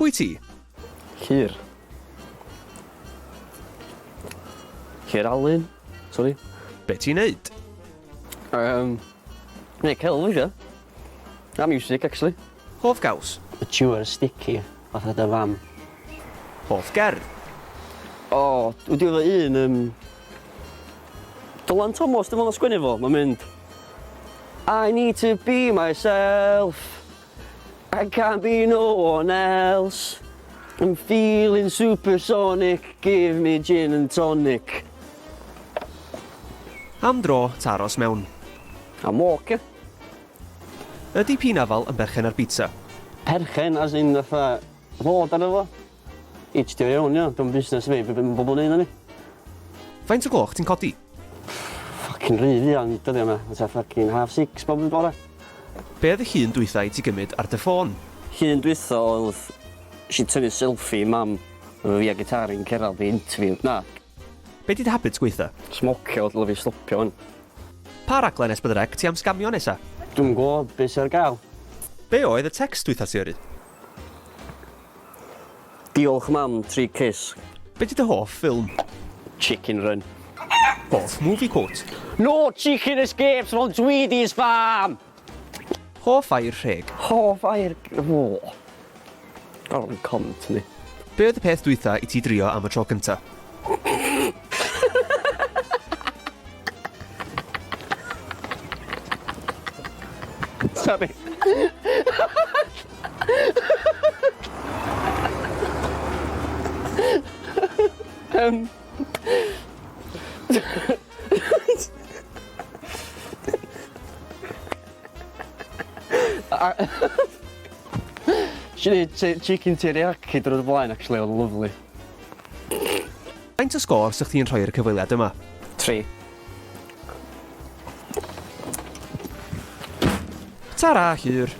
Pwy ti? Llyr. Llyr Alun. Sori. Be ti'n neud? Um, neu celf weithia. A music, actually. Hoff gaws? Mature, sticky, fatha dy fam. Hoff gerdd? O, oh, wedi oedd un... Um, Dylan Thomas, dwi'n meddwl sgwennu fo. Mae'n mynd... I need to be myself. I can't be no one else. I'm feeling supersonic, give me gin and tonic. Am dro, ta aros mewn. Am walk, ie. Ydy Pinafal yn berchen ar bizza? Perchen, as in fatha fod arno fo. Each to your own, ie. Dwi'n busnes fi, be mae bobl yn neud na ni. Faint o gloch ti'n codi? Fucking rhy fuan dyddia 'ma, fatha fucking half six bob bore. Be oedd y llun dwytha i ti gymryd ar dy ffôn? Llun dwytha oedd nes i tynnu selfie i mam efo fi a gitar fi'n cerddad i interview. Na. Be di dy habits gwaetha? Smocio, dyle fi stopio wan. Pa raglen S4C ti am sgamio nesa? Dwi'm yn gwbo be sy ar gael. Be oedd y text dwytha ti yrru? Diolch mam, tri kiss. Be di dy hoff ffilm? Chicken Run. Hoff movie quote? No chicken escapes from Tweedy's farm! Hoff air rheg? Hoff air... O. Gorfod yn cont ni. Be oedd y peth dwytha i ti drio am y tro cynta? Sorry. um, She did chicken teriyaki drwy'r blaen, actually, oedd lovely. Faint o sgôr 'sa chdi'n rhoi i'r cyfweliad yma? 3. Tara, Llŷr.